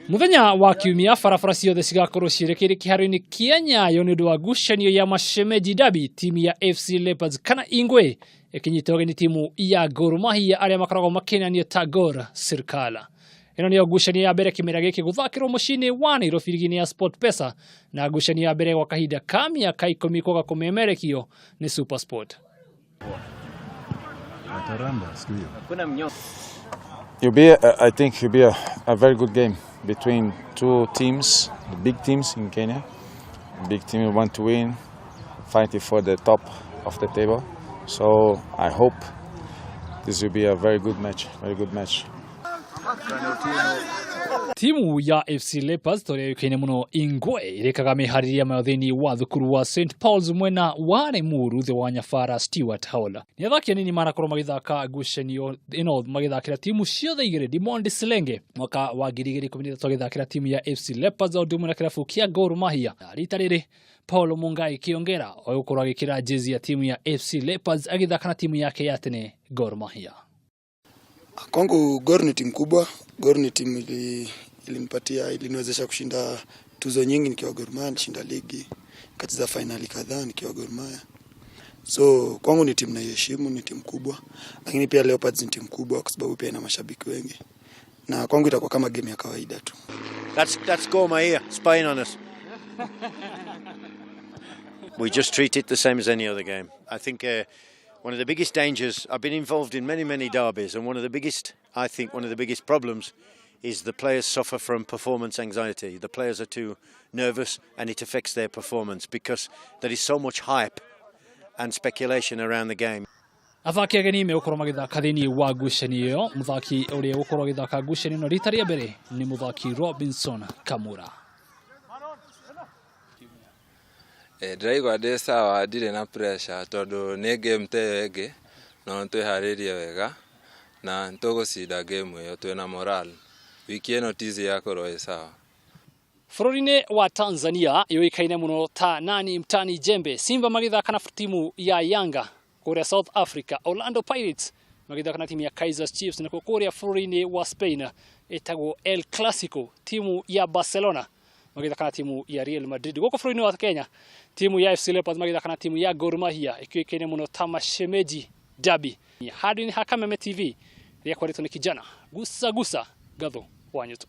Muthenya wa kiumia barabara ciothe cigakorwo cierekeire kĩharo-inĩ kĩa Nyayo nĩ ũndũ wa ngucanio ya Mashemeji Derby, timu ya FC Leopards kana Ingwe ĩkĩnyita ũgeni timu ya Gor Mahia arĩa makoragwo makĩnanio ta Gor Sirkala. Ĩno nĩyo ngucanio ya mbere kĩmera gĩkĩ gũthakĩrwo mũciĩ-inĩ wa Nairobi rigi-inĩ ya SportPesa na ngucanio ya mbere gwa kahinda ka mĩaka 10 kwaga kũmemerekio nĩ SuperSport. Ataramba siku hiyo. It'll be, I think, it'll be a very good game between two teams, the big teams in Kenya. Big team want to win, fighting for the top of the table. So I hope this will be a very good match, very good match. Timu ya FC Leopards torĩa yũĩkaine mũno Ingwe ĩrĩkaga meharĩria mayo thĩinĩ wa thukuru wa St Paul's mwena wa Limuru thĩ wa Nyabara Stewart Hall. Nĩ athaki anini marakorwo magĩthaka ngucanio ĩno magĩthakĩra timu ciothe igĩrĩ. Dimond Silenge mwaka wa 2013 agĩthakĩra timu ya FC Leopards o ũndũ ũmwe na kĩrabu kĩa Gor Mahia. Na rita rĩrĩ Paul Mungai Kĩongera ũgũkorwo agĩkĩra jezi ya timu ya FC Leopards agĩthaka na timu yake ya tene Gor Mahia. Kwangu Gor ni timu kubwa. Gor ni timu ilinipatia iliniwezesha kushinda tuzo nyingi nikiwa Gor Mahia, nilishinda ligi, nikacheza finali kadhaa nikiwa Gor Mahia. So kwangu ni timu naiheshimu, ni timu kubwa, lakini pia Leopards ni timu kubwa kwa sababu pia ina mashabiki wengi, na kwangu itakuwa kama game ya kawaida tu. That's Gor Mahia spying on us. We just treat it the same as any other game. I think one of the biggest dangers, I've been involved in many, many derbies, and one of the biggest, I think one of the biggest problems is the players suffer from performance anxiety. The players are too nervous and it affects their performance because there is so much hype and speculation around the game. Athaki ageni megũkorwo magĩthaka thĩinĩ wa ngucanio ĩyo. Mũthaki ũrĩa ũgũkorwo agĩthaka ngucanio ĩno rita rĩa mbere nĩ mũthaki Robinson Kamura. Ndĩraigua ndĩ sawa, ndirĩ na pressure tondũ nĩ game ta ĩyo ĩngĩ, no nĩtwĩharĩirie wega na nĩtũgũcinda game ĩyo twĩna morale. Wiki ĩno tizi yakorwo ĩ sawa. Bũrũri-inĩ wa Tanzania yũĩkaine mũno ta nani mtani jembe, Simba magĩthaka na timu ya Yanga. Kũrĩa South Africa, Orlando Pirates magĩthaka na timu ya Kaizer Chiefs, nakuo kũrĩa bũrũri-inĩ wa Spain ĩtagwo El Clasico, timu ya Barcelona magĩthaka na timu ya Real Madrid. Gũkũ bũrũri-inĩ wa Kenya, timu ya FC Leopards magĩthaka na timu ya Gor Mahia ĩkĩũĩkaine mũno ta Mashemeji Derby. Handũ-inĩ ha Kameme TV rĩakwarĩtwo nĩ kijana Gusa Gusa Gatho wa Nyuto.